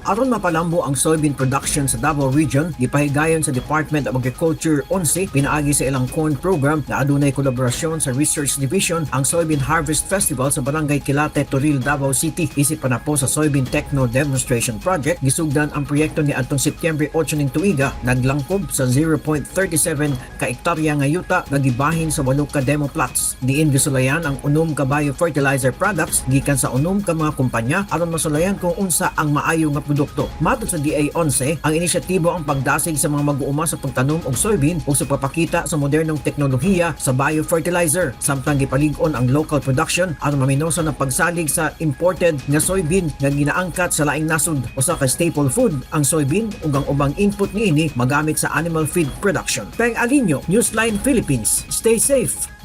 Aron mapalambo ang soybean production sa Davao Region, gipahigayon sa Department of Agriculture 11 pinaagi sa ilang corn program na adunay kolaborasyon sa Research Division ang Soybean Harvest Festival sa Barangay Quilate, Toril, Davao City. Isip panapo sa Soybean Techno Demonstration Project, gisugdan ang proyekto ni adtong Setyembre 8 ning tuiga, naglangkob sa 0.37 ka ektarya nga yuta nga gibahin sa 8 ka demo plots. Diin gisulayan ang 6 ka biofertilizer products gikan sa 6 ka mga kumpanya aron masulayan kung unsa ang maayo nga produkto. Matod sa DA 11, ang inisyatibo ang pagdasig sa mga mag-uuma sa pagtanom og soybean ug sa pagpakita sa modernong teknolohiya sa biofertilizer, samtang gipalig-on ang local production aron maminosan ang pagsalig sa imported nga soybean nga ginaangkat sa laing nasod. Usa ka staple food ang soybean ug ang ubang input niini magamit sa animal feed production. Peng Alinio, Newsline Philippines. Stay safe.